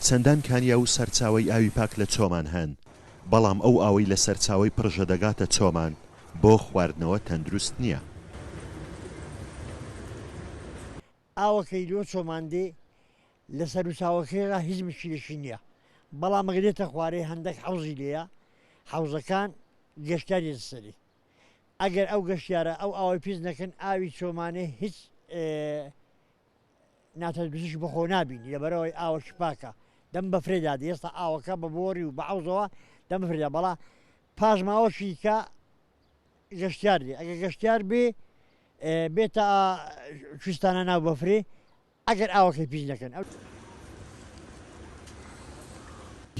چەندان کانیاو و سەرچاوەی ئاوی پاک لە چۆمان هەن، بەڵام ئەو ئاوەی لە سەرچاوەی پڕژە دەگاتە چۆمان بۆ خواردنەوە تەندروست نییە. ئاوەکەی لۆ چۆمان دێ لە سەروچاوەکەیڕا هیچ مشکیلەکی نییە، بەڵام ئەگەر دێتە خوارێ هەندەک حەوزی لێیە، حەوزەکان گەشتیار دێتە سەری، ئەگەر ئەو گەشتیارە ئەو ئاوەی پیس نەکەن ئاوی چۆمانێ هیچ ناتەندروستیش بەخۆ نابینی لەبەرئەوەی ئاوەکی پاکە دەم بەفرێ دادێ ئێستا ئاوەکە بە بۆری و بە عەوزەوە دەم بەفرێ دا بەڵا پاش ماوەکی کە گەشتیار دێ ئەگەر گەشتیار بێ بێتە کویستانە ناو بەفرێ ئەگەر ئاوەکەی پیس نەکەن ئەو.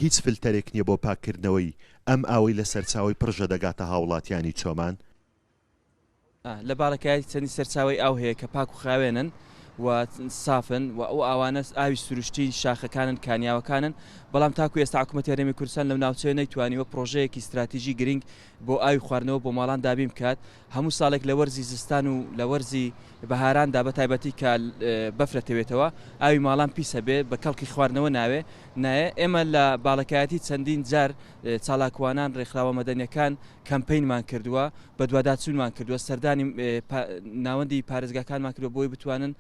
هیچ فلتەرێک نیە بۆ پاککردنەوەی ئەم ئاوەی لە سەرچاوەی پڕژە دەگاتە هاوڵاتیانی چۆمان. لە باڵەکایەتی چەندین سەرچاوەی ئاو هەیە کە پاک و خاوێنن و سافن و ئەو ئاوانە ئاوی سروشتی شاخەکانن کانیاوەکانن بەڵام تاکو ئێستا حکوومەتی هەرێمی کوردستان لەو ناوچەیە نەیتوانیوە پرۆژەیەکی ستراتیژی گرنگ بۆ ئاوی خواردنەوە بۆ ماڵان دابین بکات هەموو ساڵێک لە وەرزی زستان و لە وەرزی بەهاراندا بە تایبەتی کە بەفرە تەوێتەوە ئاوی ماڵان پیسە بێ بە کەڵکی خواردنەوە ناوێ نایە ئێمە لە باڵەکایەتی چەندین جار چالاکوانان ڕێکخراوە مەدەنیەکان کەمپەینمان کردووە، بەدواداچوونمان کردووە، سەردانی ناوەندی پارێزگاکانمان کردووە بۆی بتوانن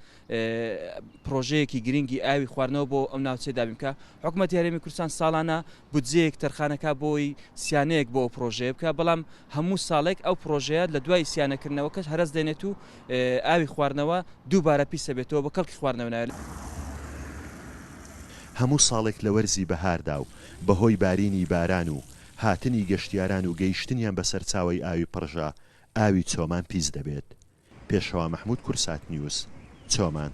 پرۆژەیەکی گرنگی ئاوی خواردنەوە بۆ ئەو ناوچەیە دابین بکە. حکوومەتی هەرێمی کوردستان ساڵانە بودجەیەک تەرخانەکا بۆی سیانەیەک بۆ ئەو پرۆژەیە بکە، بەڵام هەموو ساڵێک ئەو پرۆژەیە لە دوای سیانەکردنەوەکەش هەرەس دێنێت و ئاوی خواردنەوە دووبارە پیسە بێتەوە بە کەڵکی خواردنەوە نایەت. هەموو ساڵێک لە وەرزی بەهاردا و بەهۆی بارینی باران و هاتنی گەشتیاران و گەیشتنیان بە سەرچاوەی ئاوی پڕژە، ئاوی چۆمان پیس دەبێت. پێشەوا مەحمود کورسات نیوز، چۆمان.